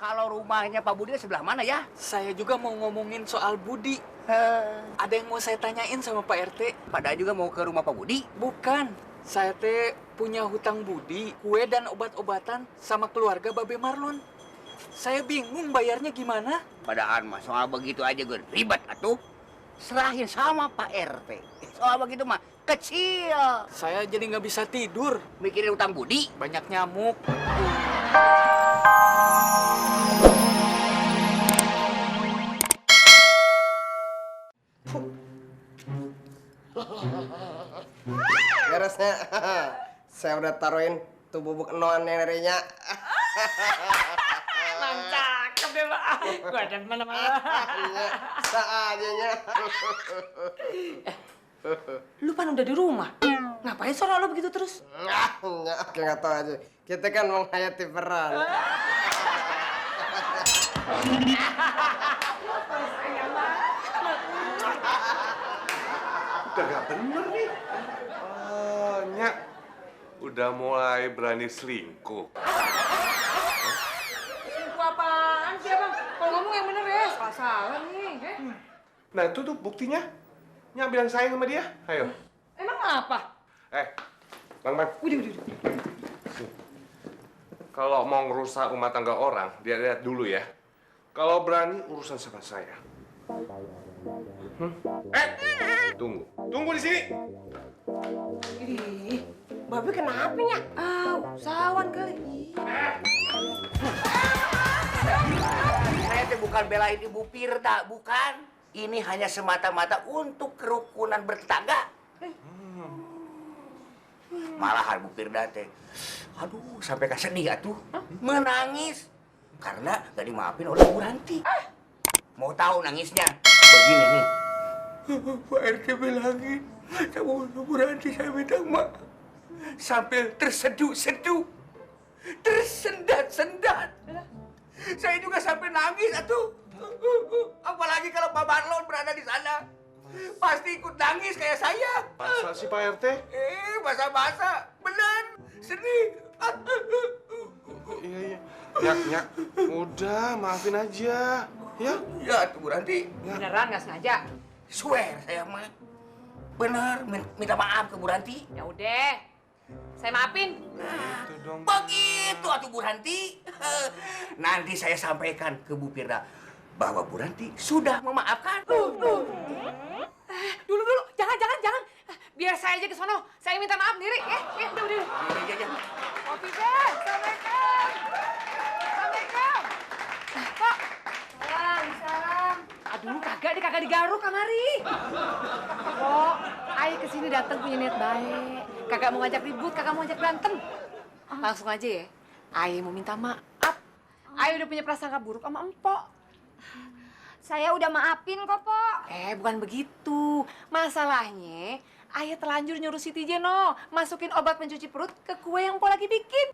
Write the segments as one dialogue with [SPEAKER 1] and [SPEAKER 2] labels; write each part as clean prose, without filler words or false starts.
[SPEAKER 1] Kalau rumahnya Pak Budi sebelah mana ya?
[SPEAKER 2] Saya juga mau ngomongin soal Budi. Ada yang mau saya tanyain sama Pak RT.
[SPEAKER 1] Pada juga mau ke rumah Pak Budi?
[SPEAKER 2] Bukan. Saya teh punya hutang budi, kue dan obat-obatan sama keluarga Babe Marlon. Saya bingung bayarnya gimana.
[SPEAKER 1] Padahal mah soal begitu aja gue ribet atuh. Serahin sama Pak RT. Soal begitu mah kecil.
[SPEAKER 2] Saya jadi nggak bisa tidur.
[SPEAKER 1] Mikirin utang budi.
[SPEAKER 2] Banyak nyamuk.
[SPEAKER 3] Beresnya, saya udah taruhin tuh bubuk enoan yang darinya.
[SPEAKER 4] Cakep deh, Pak. Gua ada mana-mana.
[SPEAKER 3] Seadanya.
[SPEAKER 4] Lu kan udah di rumah. Ngapain suara lu begitu terus?
[SPEAKER 3] Oke, nggak tahu aja. Kita kan menghayati peran.
[SPEAKER 5] Udah gak bener nih. Nyak, udah mulai berani selingkuh.
[SPEAKER 4] Selingkuh apaan sih, Bang? Kalau ngomong yang bener ya, salah-salah nih.
[SPEAKER 5] Nah itu tuh buktinya. Nyak bilang sayang sama dia. Ayo.
[SPEAKER 4] Emang apa?
[SPEAKER 5] Bang.
[SPEAKER 4] Udah.
[SPEAKER 5] Kalau mau ngerusak rumah tangga orang, lihat dulu ya. Kalau berani urusan sama saya. Tunggu di sini.
[SPEAKER 4] Ih, Babe kenapa nya? Usahawan kali.
[SPEAKER 1] Saya tuh bukan belain Ibu Firda, bukan. Ini hanya semata-mata untuk kerukunan bertetangga. Malahan Bu Firda teh, aduh sampai kesedih atuh, menangis karena gak dimaafin oleh Bu Ranti. Mau tahu nangisnya? Begini nih. Pak RT bilangin sama Bu Ranti saya minta maaf. Sambil terseduh-seduh, tersendat-sendat. Saya juga sampai nangis atuh. Apalagi kalau Pak Marlon berada di sana. Pasti ikut nangis kayak saya.
[SPEAKER 5] Masa sih Pak RT?
[SPEAKER 1] Basa-basa. Bener. Sedih.
[SPEAKER 5] Iya. Nyak. Udah, maafin aja. Ya?
[SPEAKER 1] Ya, tuh Bu Ranti.
[SPEAKER 4] Beneran nggak sengaja?
[SPEAKER 1] Swear saya mah. Bener, minta maaf ke Bu Ranti.
[SPEAKER 4] Ya udah, saya maafin.
[SPEAKER 5] Itu dong.
[SPEAKER 1] Begitu atuh Bu Ranti. Nanti saya sampaikan ke Bu Firda bahwa Bu Ranti sudah memaafkan.
[SPEAKER 4] Dulu, jangan. Biar saya aja ke sono. Saya minta maaf diri, ya. Udah.
[SPEAKER 1] Iya.
[SPEAKER 4] Kopi deh. Assalamualaikum. Kok? Salam. Aduh, kagak digaruk kamari. Kok, Ai kesini datang punya niat baik. Kagak mau ngajak ribut, kagak mau ngajak berantem. Langsung aja ya. Ai mau minta maaf. Ai udah punya prasangka buruk sama Empok.
[SPEAKER 6] Saya udah maafin kok, Pok.
[SPEAKER 4] Bukan begitu. Masalahnya, Ayah terlanjur nyuruh Siti Jeno masukin obat pencuci perut ke kue yang Po lagi bikin.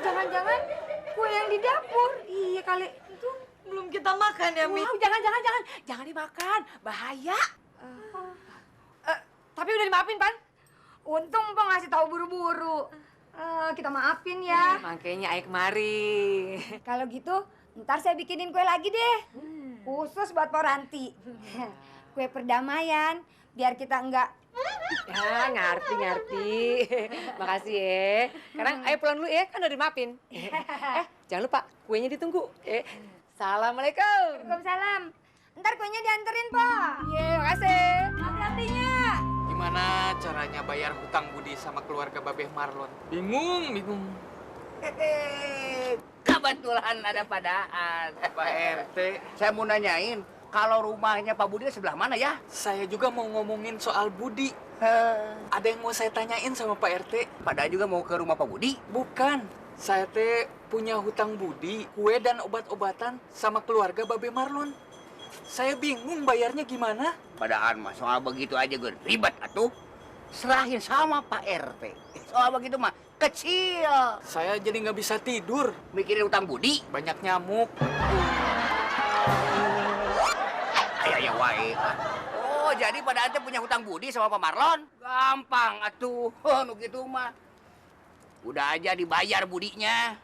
[SPEAKER 6] Jangan-jangan kue yang di dapur.
[SPEAKER 4] Iya kali.
[SPEAKER 6] Itu belum kita makan ya, Mi?
[SPEAKER 4] Wow, jangan. Jangan dimakan. Bahaya. Tapi udah dimaafin, Pan?
[SPEAKER 6] Untung Pok ngasih tahu buru-buru. Kita maafin ya.
[SPEAKER 4] Makanya Ayah kemari.
[SPEAKER 6] Kalau gitu, ntar saya bikinin kue lagi deh. Khusus buat Pok Ranti. Kue perdamaian, biar kita enggak...
[SPEAKER 4] Ya, ngerti. Makasih ya. Sekarang Ayah pulang dulu ya, kan udah dimaafin. Jangan lupa, kuenya ditunggu. Assalamualaikum.
[SPEAKER 6] Waalaikumsalam. Ntar kuenya dianterin, Pok.
[SPEAKER 4] Iya, makasih.
[SPEAKER 6] Hati-hatinya.
[SPEAKER 2] Gimana caranya bayar hutang budi sama keluarga Babe Marlon? Bingung.
[SPEAKER 1] Kebetulan ada padaan.
[SPEAKER 2] Pak RT,
[SPEAKER 1] Saya mau nanyain, kalau rumahnya Pak Budi sebelah mana ya?
[SPEAKER 2] saya juga mau ngomongin soal Budi. Ada yang mau saya tanyain sama Pak RT.
[SPEAKER 1] Pada juga mau ke rumah Pak Budi?
[SPEAKER 2] Bukan. Saya teh punya hutang budi, kue dan obat-obatan sama keluarga Babe Marlon. Saya bingung bayarnya gimana.
[SPEAKER 1] Padahal mah soal begitu aja gue ribet atuh. Serahin sama Pak RT. Soal begitu mah kecil.
[SPEAKER 2] Saya jadi nggak bisa tidur.
[SPEAKER 1] Mikirin utang budi.
[SPEAKER 2] Banyak nyamuk.
[SPEAKER 1] Ayah wae. Oh, jadi pada ente punya hutang budi sama Pak Marlon? Gampang atuh. Nu gitu mah. Udah aja dibayar budinya.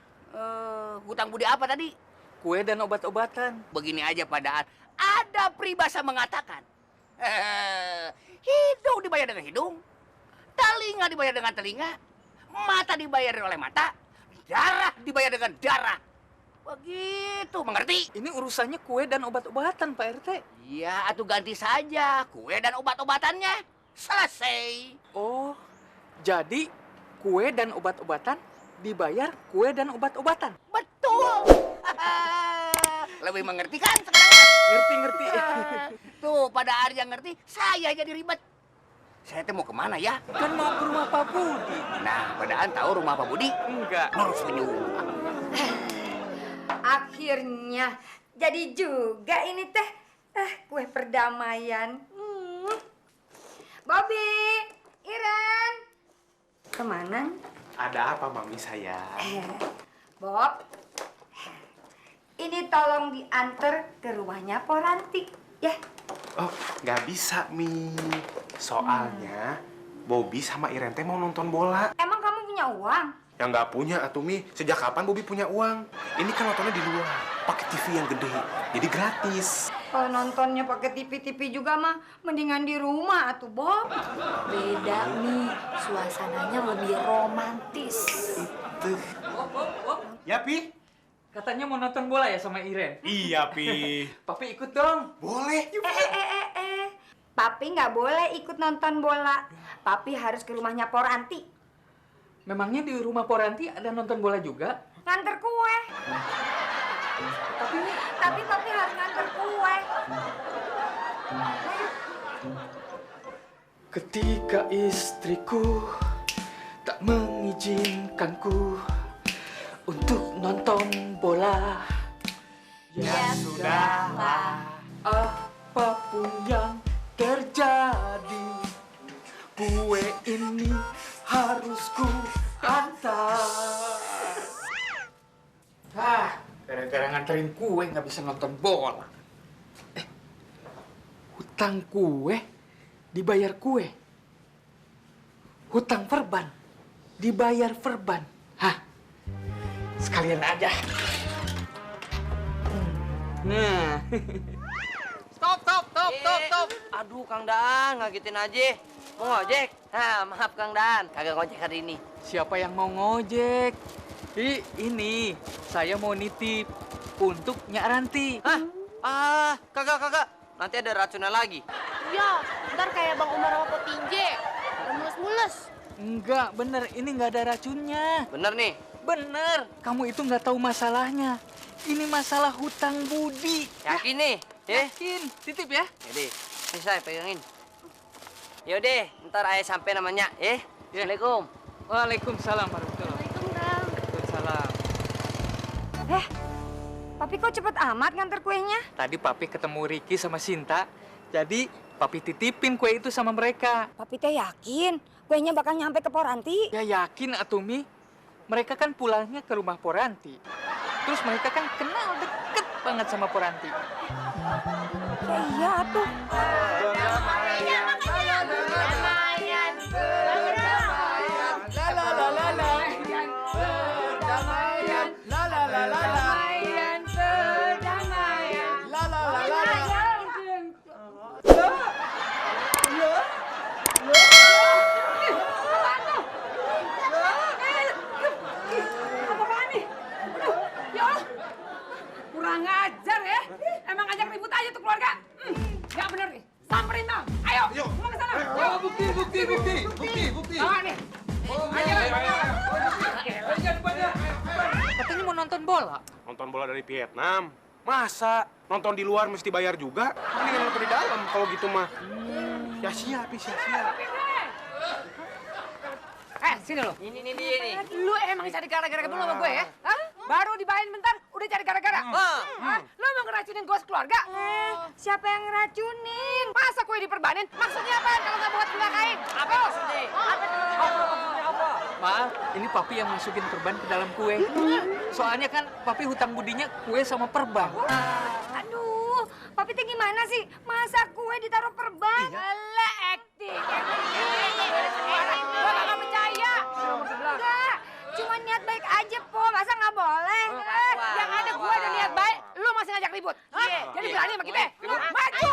[SPEAKER 1] Hutang budi apa tadi?
[SPEAKER 2] Kue dan obat-obatan.
[SPEAKER 1] Begini aja padaan. Ada peribahasa mengatakan, hidung dibayar dengan hidung, telinga dibayar dengan telinga, mata dibayar oleh mata, darah dibayar dengan darah. Begitu, mengerti?
[SPEAKER 2] Ini urusannya kue dan obat-obatan, Pak RT.
[SPEAKER 1] Iya, atuh ganti saja kue dan obat-obatannya. Selesai.
[SPEAKER 2] Oh, jadi kue dan obat-obatan dibayar kue dan obat-obatan.
[SPEAKER 1] Betul. Lebih mengerti kan sekarang?
[SPEAKER 2] Ngerti.
[SPEAKER 1] Tuh, pada hari yang ngerti, saya jadi ribet. Saya teh mau kemana ya?
[SPEAKER 2] Kan mau ke rumah Pak Budi.
[SPEAKER 1] Nah, padaan tahu rumah Pak Budi?
[SPEAKER 2] Enggak.
[SPEAKER 1] Lurus senyum.
[SPEAKER 6] Akhirnya jadi juga ini teh kue perdamaian. Bobby, Iren, kemana?
[SPEAKER 5] Ada apa, Mami saya?
[SPEAKER 6] Bob, ini tolong diantar ke rumahnya Poranti, ya.
[SPEAKER 5] Oh, nggak bisa, Mi. Soalnya Bobby sama Iren teh mau nonton bola.
[SPEAKER 6] Emang kamu punya uang?
[SPEAKER 5] Yang nggak punya atuh, Mi. Sejak kapan Bobby punya uang? Ini kan nontonnya di luar, pakai TV yang gede, jadi gratis.
[SPEAKER 6] Kalau nontonnya pakai TV juga mah mendingan di rumah atuh, Bob.
[SPEAKER 4] Beda nih, suasananya lebih romantis.
[SPEAKER 5] Itu.
[SPEAKER 3] Ya, Pi.
[SPEAKER 2] Katanya mau nonton bola ya sama Iren?
[SPEAKER 3] Iya, Pi.
[SPEAKER 2] Papi ikut dong.
[SPEAKER 5] Boleh.
[SPEAKER 6] Papi nggak boleh ikut nonton bola. Papi harus ke rumahnya Poranti.
[SPEAKER 2] Memangnya di rumah Poranti ada nonton bola juga?
[SPEAKER 6] Nganter kue. Tapi Papi harus nganter kue.
[SPEAKER 2] Ketika istriku tak mengizinkanku untuk nonton bola,
[SPEAKER 6] Ya sudahlah.
[SPEAKER 2] apapun yang terjadi, kue ini harus ku antar. Gara-gara nganterin kue nggak bisa nonton bola. Hutang kue dibayar kue. Hutang perban dibayar perban. Hah? Sekalian aja. Nah.
[SPEAKER 7] Stop. Aduh, Kang Daan, ngagetin aja. Mau ngojek? Nah, maaf Kang Daan, kagak ngojek hari ini.
[SPEAKER 2] Siapa yang mau ngojek? Ini, saya mau nitip untuk Nyak Ranti.
[SPEAKER 7] Hah? Kagak. Nanti ada racunnya lagi.
[SPEAKER 4] Ya, ntar kayak Bang Umar sama Potinje. Mules-mules.
[SPEAKER 2] Enggak, bener. Ini nggak ada racunnya.
[SPEAKER 7] Bener nih.
[SPEAKER 2] Bener. Kamu itu nggak tahu masalahnya. Ini masalah hutang budi.
[SPEAKER 7] Yakin nih? Ya?
[SPEAKER 2] Yakin? Titip ya?
[SPEAKER 7] Yaudah, ini saya pegangin. Yaudah, ntar ayah sampai namanya, ya? Assalamualaikum.
[SPEAKER 2] Waalaikumsalam warahmatullahi Waalaikumsalam.
[SPEAKER 6] Papi kok cepet amat nganter kuenya?
[SPEAKER 2] Tadi Papi ketemu Ricky sama Sinta. Jadi Papi titipin kue itu sama mereka.
[SPEAKER 6] Papi teh yakin kuenya bakal nyampe ke Poranti.
[SPEAKER 2] Ya yakin Atumi. Mereka kan pulangnya ke rumah Poranti. Terus mereka kan kenal deket banget sama Poranti.
[SPEAKER 6] Ya iya tuh.
[SPEAKER 4] Kurang ajar ya. Emang ngajak ribut aja tuh keluarga. Gak bener nih. Samperin dong. Ayo. Semua ke sana. Ayo. Bukti. Bawa nih.
[SPEAKER 2] Katanya mau nonton bola.
[SPEAKER 5] Nonton bola dari Vietnam. Masa? Nonton di luar mesti bayar juga? Mendingan nonton di dalam kalau gitu mah. Sia-sia, Pi, sia-sia.
[SPEAKER 4] Sini lo.
[SPEAKER 7] Ini dia nih.
[SPEAKER 4] Lu emang cari gara-gara dulu sama gue ya? Hah? Baru dibayarin bentar, udah cari gara-gara. Hah? Lu mau ngeracunin gue sekeluarga?
[SPEAKER 6] Siapa yang ngeracunin?
[SPEAKER 4] Masa kue diperbanin? Maksudnya apa kalau nggak buat celakain? Apa maksudnya?
[SPEAKER 2] Maaf, ini Papi yang masukin perban ke dalam kue. Soalnya kan Papi hutang budinya kue sama perban.
[SPEAKER 6] Aduh, Papi teh gimana sih? Masa kue ditaruh perban?
[SPEAKER 4] Alah, acting. Gue gak percaya.
[SPEAKER 6] Enggak,
[SPEAKER 4] ngajak ribut. Hah? Jadi berani sama kita? Maju!